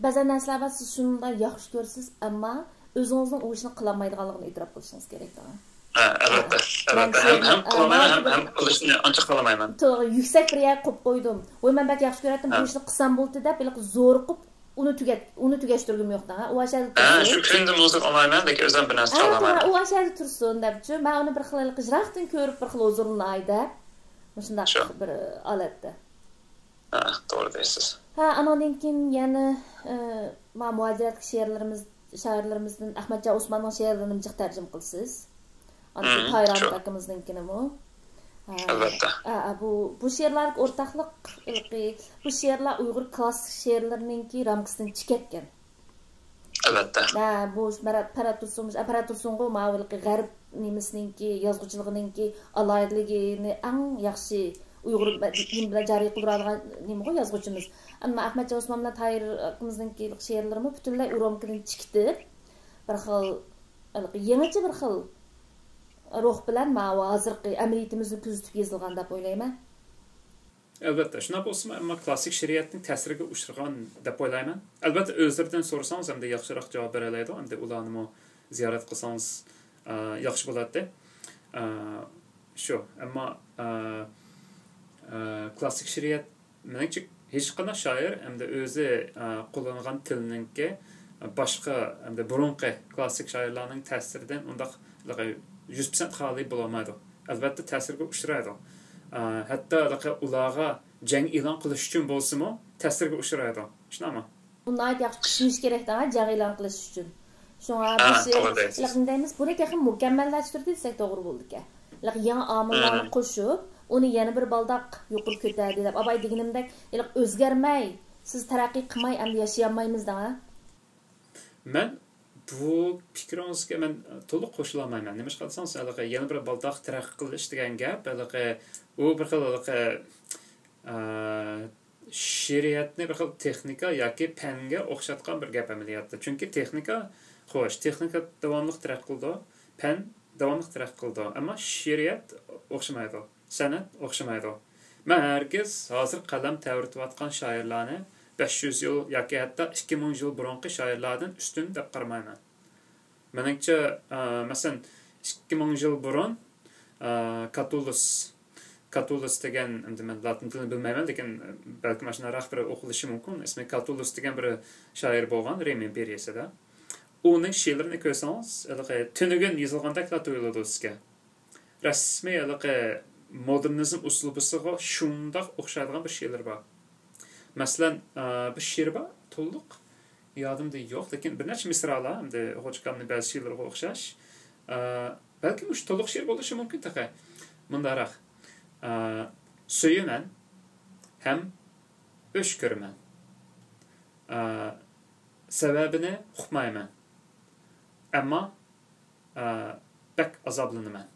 بەزەن نەرسىلەر بار، سىز شۇنىڭدا ياخشى كۆرىسىز، ئەمما ئۆزىڭىزنىڭ ئۇ ئىشنى قىلالمايدىغانلىقىنى ئېتىراپ قىلىشىڭىز كېرەك. ھە، ئەلۋەتتە، ئەلۋەتتە. ھەم، ھەم قىلالمايمەن، ھەم، ھەم قىلىشنى ئانچە خالىمايمەن. توغرا، يۈكسەك بىر يەرگە قويۇپ قويدۇم. ۋوي، مەن بەك ياخشى كۆرەتتىم، بۇ ئىشنى قىلسام بولدى دەپ، ھېلىقى زورۇقۇپ ئۇنى تۈگەت، ئۇنى تۈگەشتۈرگۈم يوق دەڭ. ئۇ ئاشەدە تۇرسۇن. شۇ كۈندە مۇزۇق ئاڭلايمەن، لېكىن ئۆزۈم بىر نەرسە قىلالايمەن. ئۇ ئاشەدە تۇرسۇن دەپچۇ. مەن ئۇنى بىر خىل ھېلىقى يىراقتىن كۆرۈپ بىر خىل ھۇزۇرلىناي دەپ. مۇشۇنداق بىر ھالەتتە. ھە، توغرا دەيسىز. ھە، ئانىڭدىن كېيىن يەنە، ئە، ما مۇھاجىرەتتىكى شېئىرلىرىمىز، شائىرلىرىمىزدىن ئەخمەتجان ئوسماننىڭ شېئىرلىرىنىمۇ جىق تەرجىمە قىلىسىز. ئاندىن كېيىن تايران ئاكىمىزنىڭكىنىمۇ. ھە. ئەلۋەتتە. ھە، ھە، بۇ، بۇ شېئىرلاردىكى ئورتاقلىق، ھېلىقى، بۇ شېئىرلار ئۇيغۇر كلاسسىك شېئىرلىرىنىڭكى رامكىسىدىن چىقىپ كەتكەن. ئەلۋەتتە. ھە، بۇ پەرھات تۇرسۇن، پەرھات تۇرسۇنغۇ ماۋۇ ھېلىقى غەرب نېمىسىنىڭكى، يازغۇچىلىقىنىڭكى ئالاھىدىلىكىنى ئەڭ ياخشى ئۇيغۇر نېمە بىلەن جارى قىلدۇرالىغان نېمىغۇ يازغۇچىمىز. ئەمما ئەخمەتجان ئوسمان بىلەن تاھىر ئاكىمىزنىڭكى شېئىرلىرىمۇ پۈتۈنلەي ئۇ رامكىدىن چىقىتىپ، بىر خىل ھېلىقى يېڭىچە بىر خىل روھ بىلەن ماۋۇ ھازىرقى ئەمەلىيىتىمىزنى كۆزىتىپ يېزىلغان دەپ ئويلايمەن. ئەلۋەتتە، شۇنداق بولسىمۇ، ئەمما كلاسسىك شېئىرىيەتنىڭ تەسىرىگە ئۇچرىغان دەپ ئويلايمەن. ئەلۋەتتە، ئۆزلىرىدىن سورىسىڭىز، ئەمدى ياخشىراق جاۋاب بېرەلەيدۇ. ئەمدى ئۇلارنىمۇ زىيارەت قىلسىڭىز، ئە، ياخشى بولاتتى. ئە، شۇ، ئەمما، ئە، ئە، كلاسسىك شېئىرىيەت، مېنىڭچە، ھېچقانداق شائىر ئەمدى ئۆزى، ئە، قوللانغان تىلنىڭكى باشقا، ئەمدى بۇرۇنقى كلاسسىك شائىرلارنىڭ تەسىرىدىن ئۇنداق يۈز پىرسەنت خالىي بولالمايدۇ. ئەلۋەتتە، تەسىرگە ئۇچرايدۇ. ئە، ھەتتا ئۇلارغا جەڭ ئېلان قىلىش ئۈچۈن بولسىمۇ، تەسىرگە ئۇچرايدۇ. شۇنداقمۇ؟ ئۇ ناھايىتى ياخشى چۈشىنىش كېرەك دەڭ، جەڭ ئېلان قىلىش ئۈچۈن. شۇڭا بۇ شېئىرنى دەيمىز، بۇنى تېخى مۇكەممەللەشتۈردى دېسەك توغرا بولىدىكەن. يېڭى ئامىللارنى قوشۇپ، ئۇنى يەنە بىر بالداق يۇقىرى كۆتەردى دەپ، ئاباي دېگىنىمدەك، ئۆزگەرمەي، سىز تەرەققىي قىلماي، ئەمدى ياشىيالمايمىز دەڭ. مەن بۇ پىكرىڭىزگە مەن تولۇق قوشۇلالمايمەن. نېمىشقا دېسىڭىز، ھېلىقى يەنە بىر بالداق تەرەققىي قىلىش دېگەن گەپ، ھېلىقى ئۇ بىر خىل ھېلىقى، ئە، شېئىرىيەتنى بىر خىل تېخنىكا ياكى پەنگە ئوخشاتقان بىر گەپ ئەمەلىيەتتە. چۈنكى تېخنىكا، خوش، تېخنىكا داۋاملىق تەرەققىي قىلىدۇ، پەن داۋاملىق تەرەققىي قىلىدۇ، ئەمما شېئىرىيەت ئوخشىمايدۇ، سەنئەت ئوخشىمايدۇ. مەن ھەرگىز ھازىر قەلەم تەۋرىتىۋاتقان شائىرلارنى بەش يۈز يىل ياكى ھەتتا ئىككى مىڭ يىل بۇرۇنقى شائىرلاردىن ئۈستۈن دەپ قارىمايمەن. مېنىڭچە، ئە، مەسىلەن، ئىككى مىڭ يىل بۇرۇن، ئە، كاتۇلۇس، كاتۇلۇس دېگەن، ئەمدى مەن لاتىن تىلىنى بىلمەيمەن، لېكىن بەلكىم ئاشۇنداقراق بىر ئوقۇلۇشى مۇمكىن. ئىسمى كاتۇلۇس دېگەن بىر شائىر بولغان رىم ئىمپېرىيىسىدا. ئۇنىڭ شېئىرلىرىنى كۆرسىڭىز، ھېلىقى تۈنۈگۈن يېزىلغاندەكلا تۇيۇلىدۇ سىزگە. رەسمىي ھېلىقى مودېرنىزم ئۇسلۇبىسىغا شۇنداق ئوخشايدىغان بىر شېئىرلىرى بار. مەسىلەن، ئە، بىر شېئىرى بار، تولۇق يادىمدا يوق، لېكىن بىر نەچچە مىسرالار، ئەمدى خوجا ئاكامنىڭ بەزى شېئىرلىرىغا ئوخشاش. ئە، بەلكىم مۇشۇ تولۇق شېئىر بولۇشى مۇمكىن تېخى. مۇنداقراق، ئە، سۆيىمەن ھەم ئۆچ كۆرىمەن. ئە، سەۋەبىنى ئۇقمايمەن. ئەمما، ئە، بەك ئازابلىنىمەن.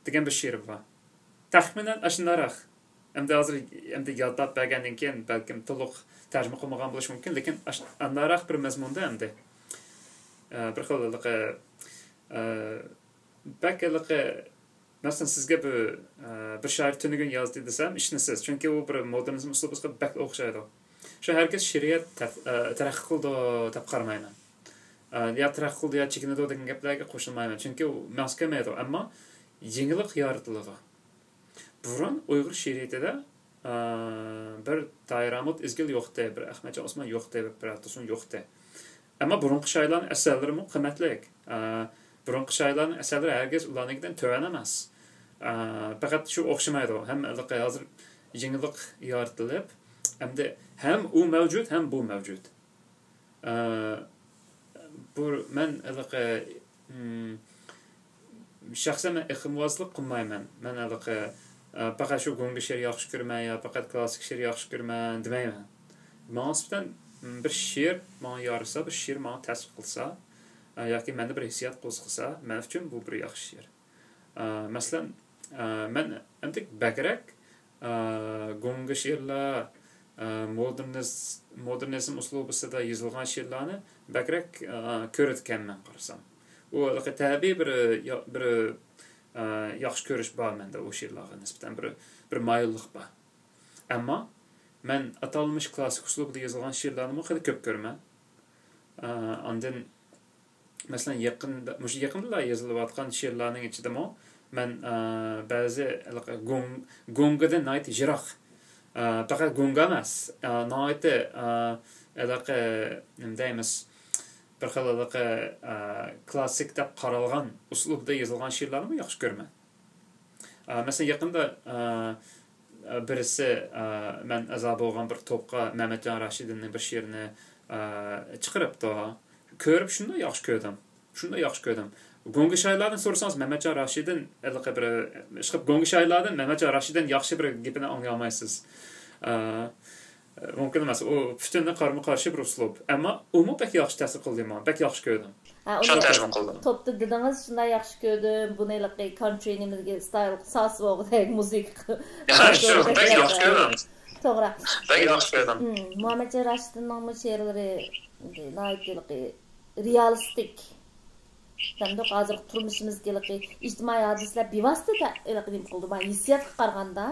دېگەن بىر شېئىرى بار. تەخمىنەن ئاشۇنداقراق. ئەمدى ھازىر، ئەمدى يادلاپ بەرگەندىن كېيىن بەلكىم تولۇق تەرجىمە قىلمىغان بولۇشى مۇمكىن، لېكىن ئاش-، ئانداقراق بىر مەزمۇندا ئەمدى، ئە، بىر خىل ھېلىقى، ئە، بەك ھېلىقى، مەسىلەن، سىزگە بىر، ئە، بىر شائىر تۈنۈگۈن يازدى دېسەم، ئىشىنىسىز، چۈنكى ئۇ بىر مودېرنىزم ئۇسلۇبىغا بەك ئوخشايدۇ. شۇ ھەرگىز شېئىرىيەت تەت-، ئە، تەرەققىي قىلىدۇ دەپ قارىمايمەن. ئە، يا تەرەققىي قىلىدۇ، يا چېكىنىدۇ دېگەن گەپلەرگە قوشۇلمايمەن، چۈنكى ئۇ مېڭىسى كەلمەيدۇ. ئەمما يېڭىلىق يارىتىلىدۇ. بۇرۇن ئۇيغۇر شېئىرىيىتىدە، ئە، بىر تاھىر ئامۇت ئىزگىل يوقتى، بىر ئەخمەتجان ئوسمان يوقتى، بىر پىرئەتۇرسۇن يوقتى. ئەمما بۇرۇنقى شائىرلارنىڭ ئەسەرلىرىمۇ قىممەتلىك. ئە، بۇرۇنقى شائىرلارنىڭ ئەسەرلىرى ھەرگىز ئۇلارنىڭكىدىن تۆۋەن ئەمەس. ئە، پەقەت شۇ ئوخشىمايدۇ. ھەم ھېلىقى ھازىر يېڭىلىق يارىتىلىپ، ئەمدى ھەم ئۇ مەۋجۇت، ھەم بۇ مەۋجۇت. ئە، بۇ، مەن ھېلىقى، ئىم، شەخسەن مەن ئېقىمۋازلىق قىلمايمەن. مەن ھېلىقى، ئە، پەقەت شۇ گۇڭگا شېئىر ياخشى كۆرىمەن يا پەقەت كلاسسىك شېئىر ياخشى كۆرىمەن دېمەيمەن. ماڭا نىسبەتەن، ئىم، بىر شېئىر ماڭا يارىسا، بىر شېئىر ماڭا تەسىر قىلسا، ئە، ياكى مەندە بىر ھېسسىيات قوزغىسا، مەن ئۈچۈن بۇ بىر ياخشى شېئىر. ئە، مەسىلەن، ئە، مەن ئەمدى بەكرەك، ئە، گۇڭگا شېئىرلار، ئە، مودېرنىز-، مودېرنىزم ئۇسلۇبىسىدا يېزىلغان شېئىرلارنى بەكرەك، ئە، كۆرىدىكەنمەن قارىسام. ئۇ ھېلىقى تەبىئىي بىر، يا-، بىر، ئە، ياخشى كۆرۈش بار مەندە ئۇ شېئىرلارغا نىسبەتەن بىر، بىر مايىللىق بار. ئەمما مەن ئاتالمىش كلاسسىك ئۇسلۇبىدا يېزىلغان شېئىرلارنىمۇ خېلى كۆپ كۆرىمەن. ئە، ئاندىن مەسىلەن، يېقىندا، مۇشۇ يېقىندىلا يېزىلىۋاتقان شېئىرلارنىڭ ئىچىدىمۇ مەن، ئە، بەزى ھېلىقى گۇڭ-، گۇڭگىدىن ناھايىتى يىراق، ئە، پەقەت گۇڭگا ئەمەس، ئە، ناھايىتى، ئە، ھېلىقى، نېمە دەيمىز، بىر خىل ھېلىقى، ئە، كلاسسىك دەپ قارالغان ئۇسلۇبدا يېزىلغان شېئىرلارنىمۇ ياخشى كۆرىمەن. ئە، مەسىلەن، يېقىندا، ئە، ئە، بىرسى، ئە، مەن ئەزا بولغان بىر توپقا مەمەتجان راشىدىننىڭ بىر شېئىرىنى، ئە، چىقىرىپتۇ. كۆرۈپ شۇنداق ياخشى كۆردۈم. شۇنداق ياخشى كۆردۈم. گۇڭگا شائىرلاردىن سورىسىڭىز، مەمەتجان راشىدىن ھېلىقى بىر، ئىشقىلىپ، گۇڭگا شائىرلاردىن مەمەتجان راشىدىن ياخشى بىر گېپىنى ئاڭلىيالمايسىز. ئە، مۇمكىن ئەمەس. ئۇ پۈتۈنلەي قارىمۇ قارشى بىر ئۇسلۇب. ئەمما ئۇمۇ بەك ياخشى تەسىر قىلدى ماڭا. بەك ياخشى كۆردۈم. ھە، ئۇنى شۇ تەرجىمە قىلدىم. توپتا دېدىڭىز، شۇنداق ياخشى كۆردۈم. بۇنى ھېلىقى كانترى نېمىدىكى ستايل ساز بولغۇدەك مۇزىكا. ھە، شۇ، بەك ياخشى كۆردۈم. توغرا. بەك ياخشى كۆردۈم. مۇھەممەتجان راشىدىننىڭمۇ شېئىرلىرى ناھايىتى ھېلىقى رېئالىستىك. دەمدۇق ھازىرقى تۇرمۇشىمىزدىكى ھېلىقى ئىجتىمائىي ھادىسىلەر بىۋاسىتە ھېلىقى نېمە قىلىدۇ، ھېسسىياتقا قارىغاندا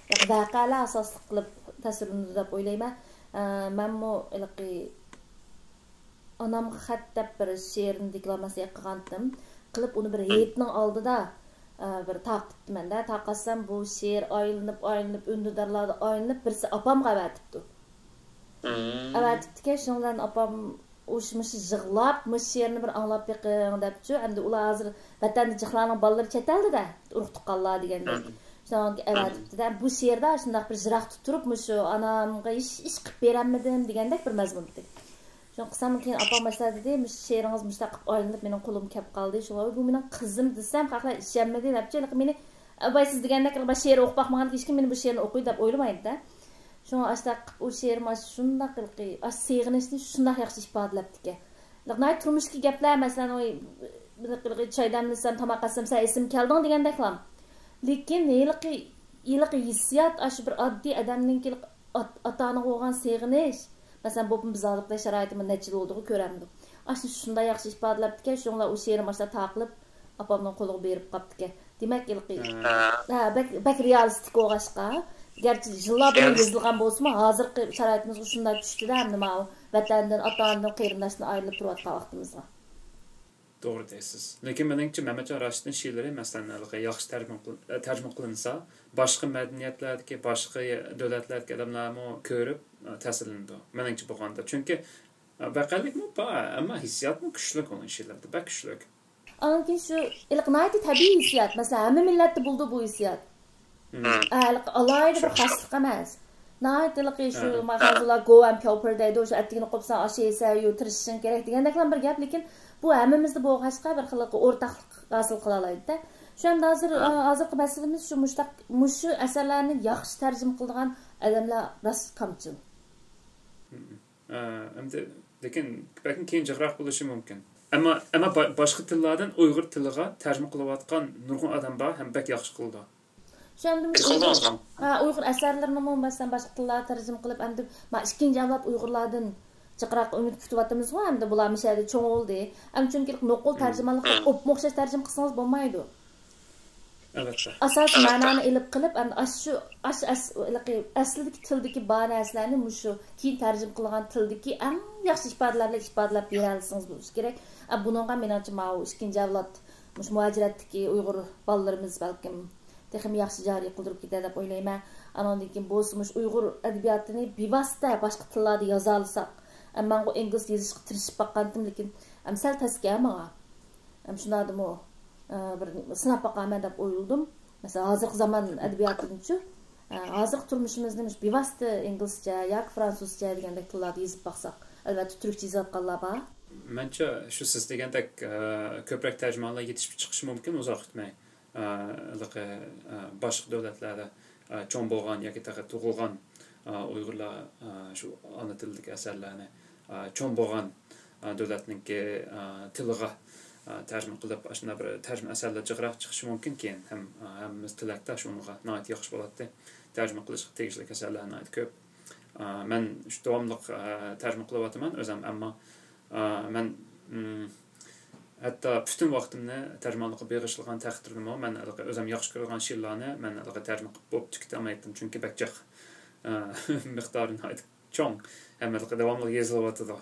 ھېلىقى ۋەقەلەر ئاساسلىق قىلىپ تەسۋىرلىنىدۇ دەپ ئويلايمەن. ئە، مەنمۇ ھېلىقى ئانامغا خەت دەپ بىر شېئىرنى دېكلاماتسىيە قىلغانتىم. قىلىپ ئۇنى بىر ھېيتنىڭ ئالدىدا، ئە، بىر تارقىتىپتىمەن-دە. تارقاتسام بۇ شېئىر ئايلىنىپ، ئايلىنىپ، ئۈندىدارلاردا ئايلىنىپ، بىرسى ئاپامغا ئەۋەتىپتۇ. ئەۋەتىپتىكەن، شۇنىڭ بىلەن ئاپام ئۇش-، مۇشۇ يىغلاپ، مۇشۇ شېئىرنى بىر ئاڭلاپ بېقىڭ دەپچۇ. ئەمدى ئۇلار ھازىر ۋەتەندە جىقلارنىڭ بالىلىرى چەت ئەلدە-دە، ئۇرۇق تۇغقانلار دېگەندەك. شۇنىڭغا ئەۋەتىپتىدە، بۇ شېئىردا شۇنداق بىر يىراقتا تۇرۇپ، مۇشۇ ئانامغا ھېچ ئىش قىلىپ بېرەلمىدىم دېگەندەك بىر مەزمۇن ئىدى. شۇنى قىلسام، كېيىن ئاپام باشتا دېدى، مۇشۇ شېئىرىڭىز مۇشۇنداق قىلىپ ئايلىنىپ مېنىڭ قولۇمغا كېلىپ قالدى. شۇڭا، «ۋاي، بۇ مېنىڭ قىزىم» دېسەم، خەقلەر ئىشەنمىدى دەپچۇ. ھېلىقى مېنى، «ئەباي، سىز دېگەندەك قىلىپ شېئىر ئوقۇپ باقمىغان ھېچكىم، مېنى بۇ شېئىرنى ئوقۇي دەپ ئويلىمايدۇ-دە.» شۇڭا ئاشۇنداق قىلىپ ئۇ شېئىرىم ئاشۇ شۇنداق ھېلىقى، ئاشۇ سېغىنىشنى شۇنداق ياخشى ئىپادىلەپتىكەن. ناھايىتى تۇرمۇشتىكى گەپلەر، مەسىلەن، ئۇ چاي دەملىسەم، تاماق ئەتسەم، سەن ئېسىمگە كەلدىڭ دېگەندەكلا. لېكىن ھېلىقى، ھېلىقى ھېسسىيات ئاشۇ بىر ئاددىي ئادەمنىڭكى ئات-، ئاتا-ئانىغا بولغان سېغىنىش. مەسىلەن، بولۇپمۇ بىز ھازىرقىدەك شارائىتىمۇ نەچچە يىل بولدىغۇ كۆرەلمىدۇق. ئاشۇنى شۇنداق ياخشى ئىپادىلەپتىكەن، شۇڭلار ئۇ شېئىرىم ئاشۇنداق تاقىلىپ، ئاپامنىڭ قولىغا بېرىپ قاپتىكەن. دېمەك، ھېلىقى، ھە، بەك، بەك رېئالىستىك بولغاچقا، گەرچە يىللار بۇرۇن يېزىلغان بولسىمۇ، ھازىرقى شارائىتىمىزغا شۇنداق چۈشتى-دە، ئەمدى ماۋۇ ۋەتەندىن، ئاتا-ئانىدىن، قېرىنداشتىن ئايرىلىپ تۇرۇۋاتقان ۋاقتىمىزغا. توغرا دەيسىز. لېكىن مېنىڭچە، مەمەتجان راشىدتىن شېئىرلىرى، مەسىلەن، ھېلىقى ياخشى تەرجىمە قىل-، تەرجىمە قىلىنسا، باشقا مەدەنىيەتلەردىكى، باشقا دۆلەتلەردىكى ئادەملەرمۇ كۆرۈپ، تەسىرلىنىدۇ. مېنىڭچە بولغاندا. چۈنكى، ۋەقەلىكمۇ بار، ئەمما ھېسسىياتمۇ كۈچلۈك ئۇنىڭ شېئىرلىرىدا، بەك كۈچلۈك. ئاندىن كېيىن شۇ، ھېلىقى ناھايىتى تەبىئىي ھېسسىيات. مەسىلەن، ھەممە مىللەتتە بولىدۇ بۇ ھېسسىيات. ھە، ھېلىقى ئالاھىدە بىر خاسلىق ئەمەس. ناھايىتى ھېلىقى شۇ، ھە، ما-، خەنزۇلار گوۋەن پياۋپېر دەيدۇ، شۇ ئەتىگىنى قوپساڭ ئاش يېسەڭ، يۇ، تىرىشىشىڭ كېرەك دېگەندەكلا بىر گەپ، لېكىن بۇ ھەممىمىزدە بولغاچقا بىر خىل ئورتاقلىق ھاسىل قىلالايدۇ-دە. شۇ ئەمدى ھازىر، ھە، ئە، ھازىرقى مەسىلىمىز شۇ مۇشتاق، مۇشۇ ئەسەرلەرنى ياخشى تەرجىمە قىلىدىغان ئادەملەر راست كامچىل. ھە، ئەمدى، لېكىن بەلكىم كېيىن جىقراق بولۇشى مۇمكىن. ئەمما، ئەمما با-، باشقا تىللاردىن ئۇيغۇر تىلىغا تەرجىمە قىلىۋاتقان نۇرغۇن ئادەم بار ھەم بەك ياخشى قىلىدۇ. شۇ ئەمدى ئۇيغۇر، ھە، ئۇيغۇر ئەسەرلىرىنىمۇ مەسىلەن باشقا تىللارغا تەرجىمە قىلىپ، ئەمدى ما ئىككىنچى ئەۋلاد ئۇيغۇرلاردىن جىقراق ئۈمىد كۈتۈۋاتىمىزغۇ، ئەمدى بۇلار مۇشۇ يەردە چوڭ بولدى. ئەمدى چۈنكى نوقۇل تەرجىمانلىق قىلىپ، ئوپمۇ ئوخشاش تەرجىمە قىلسىڭىز بولمايدۇ. ئەلۋەتتە. ئاساسىي مەنانى ئېلىپ قېلىپ، ئەمدى ئاشۇ، ئاشۇ ئەس-، ھېلىقى ئەسلىدىكى تىلدىكى بار نەرسىلەرنى مۇشۇ كېيىن تەرجىمە قىلغان تىلدىكى ئەڭ ياخشى ئىپادىلەر بىلەن ئىپادىلەپ بېرەلىسىڭىز بولۇشى كېرەك. ئە، بۇنىڭغا مېنىڭچە ماۋۇ ئىككىنچى ئەۋلاد مۇشۇ مۇھاجىرەتتىكى ئۇيغۇر بالىلىرىمىز بەلكىم تېخىمۇ ياخشى جارى قىلدۇرۇپ كېتەر دەپ ئويلايمەن. ئانىڭدىن كېيىن بولسا مۇشۇ ئۇيغۇر ئەدەبىياتىنى بىۋاسىتە باشقا تىللاردا يازالىساق، ئە، مەنغۇ ئىنگلىزچە يېزىشقا تىرىشىپ باققانتىم، لېكىن ئەمسەل تەسكە ماڭا. ھەم شۇنداقتىمۇ، ئە، بىر سىناپ باقارمەن دەپ ئويلىدىم. مەسىلەن، ھازىرقى زامان ئەدەبىياتىنىچۇ، ئە، ھازىرقى تۇرمۇشىمىزنى مۇشۇ بىۋاسىتە ئىنگلىزچە ياكى فرانسۇزچە دېگەندەك تىللاردا يېزىپ باقساق، ئەلۋەتتە، تۈركچە يېزىۋاتقانلار بار. مەنچە شۇ سىز دېگەندەك، ئە، كۆپرەك تەرجىمانلار يېتىشىپ چىقىشى مۇمكىن ئۇزاق ئۆتمەي. ئە، ھېلىقى، ئە، باشقا دۆلەتلەردە، ئە، چوڭ بولغان ياكى تېخى تۇغۇلغان، ئە، ئۇيغۇرلار، ئە، شۇ ئانا تىلدىكى ئەسەرلەرنى، ئە، چوڭ بولغان، ئە، دۆلەتنىڭكى، ئە، تىلىغا، ئە، تەرجىمە قىلىپ، ئاشۇنداق بىر تەرجىمە ئەسەرلەر جىقراق چىقىشى مۇمكىن كېيىن. ھەم، ئە، ھەممىمىز تىلەكداش ئۇنىڭغا، ناھايىتى ياخشى بولاتتى. تەرجىمە قىلىشقا تېگىشلىك ئەسەرلەر ناھايىتى كۆپ. ئە، مەن شۇ داۋاملىق، ئە، تەرجىمە قىلىۋاتىمەن ئۆزۈم، ئەمما ئا، مەن، ئىم، ھەتتا پۈتۈن ۋاقتىمنى تەرجىمانلىققا بېغىشلىغان تەقدىردىمۇ، مەن ھېلىقى ئۆزۈم ياخشى كۆرىدىغان شېئىرلارنى مەن ھېلىقى تەرجىمە قىلىپ بوپتۇ كېتەلمەيتتىم، چۈنكى بەك جىق. ئا، مىقدارى ناھايىتى چوڭ، ھەم ھېلىقى داۋاملىق يېزىلىۋاتىدۇ.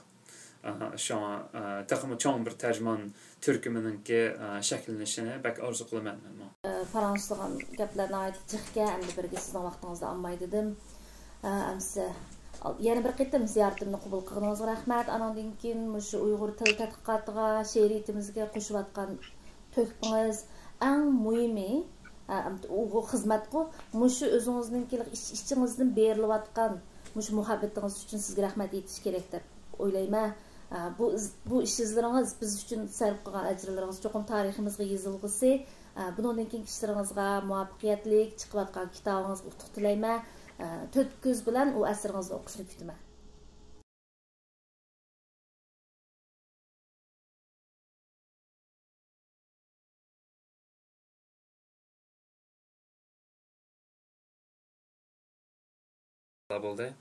ئا، شۇڭا، ئا، تېخىمۇ چوڭ بىر تەرجىمان تۈركۈمىنىڭكى، ئا، شەكىللىنىشىنى بەك ئارزۇ قىلىمەن مەنمۇ. ئە، پاراڭلىشىدىغان گەپلەر ناھايىتى جىقكەن، ئەمدى بىرگە سىزنىڭ ۋاقتىڭىزنى ئالماي دېدىم. ئە، ئەمسە يەنە بىر قېتىم زىيارىتىمنى قوبۇل قىلغىنىڭىزغا رەھمەت. ئانىڭدىن كېيىن مۇشۇ ئۇيغۇر تىل تەتقىقاتىغا، شېئىرىيىتىمىزگە قوشۇۋاتقان تۆھپىڭىز ئەڭ مۇھىمى، ئە، ئەمدى ئۇ خىزمەتقۇ، مۇشۇ ئۆزىڭىزنىڭكى ئىچ-، ئىچىڭىزدىن بېرىلىۋاتقان مۇشۇ مۇھەببىتىڭىز ئۈچۈن سىزگە رەھمەت ئېيتىش كېرەك دەپ ئويلايمەن. ئە، بۇ ئىز-، بۇ ئىش ئىزلىرىڭىز بىز ئۈچۈن سەرپ قىلغان ئەجىرلىرىڭىز چوقۇم تارىخىمىزغا يېزىلغۇسى. ئە، بۇنىڭدىن كېيىنكى ئىشلىرىڭىزغا مۇۋەپپەقىيەتلىك، چىقىۋاتقان كىتابىڭىزغا ئۇتۇق تىلەيمەن. ئە، تۆت كۆز بىلەن ئۇ ئەسىرىڭىزنى ئوقۇشنى كۈتىمەن. بولدى.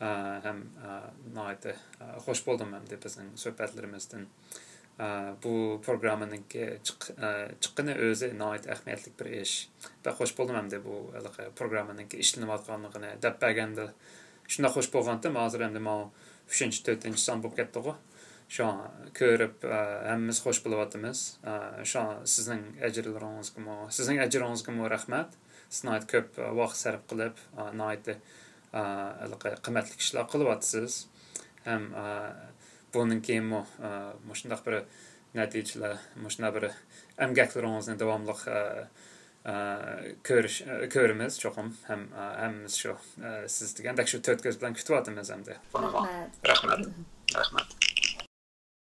ئا، ھەم، ئا، ناھايىتى، ئا، خوش بولدۇم ئەمدى بىزنىڭ سۆھبەتلىرىمىزدىن. ئا، بۇ پروگراممىنىڭكى چىق-، ئا، چىققىنى ئۆزى ناھايىتى ئەھمىيەتلىك بىر ئىش. بەك خوش بولدۇم ئەمدى بۇ ھېلىقى پروگراممىنىڭكى ئىشلىنىۋاتقانلىقىنى دەپ بەرگەندە. شۇنداق خوش بولغانتىم، ھازىر ئەمدى ماۋۇ ئۈچىنچى، تۆتىنچى سان بولۇپ كەتتىغۇ. شۇڭا كۆرۈپ، ئا، ھەممىمىز خوش بولۇۋاتىمىز. ئا، شۇڭا سىزنىڭ ئەجىرلىرىڭىزگىمۇ، سىزنىڭ ئەجرىڭىزگىمۇ رەھمەت. سىز ناھايىتى كۆپ، ئا، ۋاقىت سەرپ قىلىپ، ئا، ناھايىتى، ئا، ھېلىقى قىممەتلىك ئىشلار قىلىۋاتىسىز. ھەم، ئا، بۇنىڭ كېيىنمۇ، ئا، مۇشۇنداق بىر نەتىجىلەر، مۇشۇنداق بىر ئەمگەكلىرىڭىزنى داۋاملىق، ئا، ئا، كۆرۈش، ئا، كۆرىمىز چوقۇم. ھەم، ئا، ھەممىمىز شۇ، ئا، سىز دېگەندەك شۇ تۆت كۆز بىلەن كۈتۈۋاتىمىز ئەمدى. رەھمەت. رەھمەت. رەھمەت.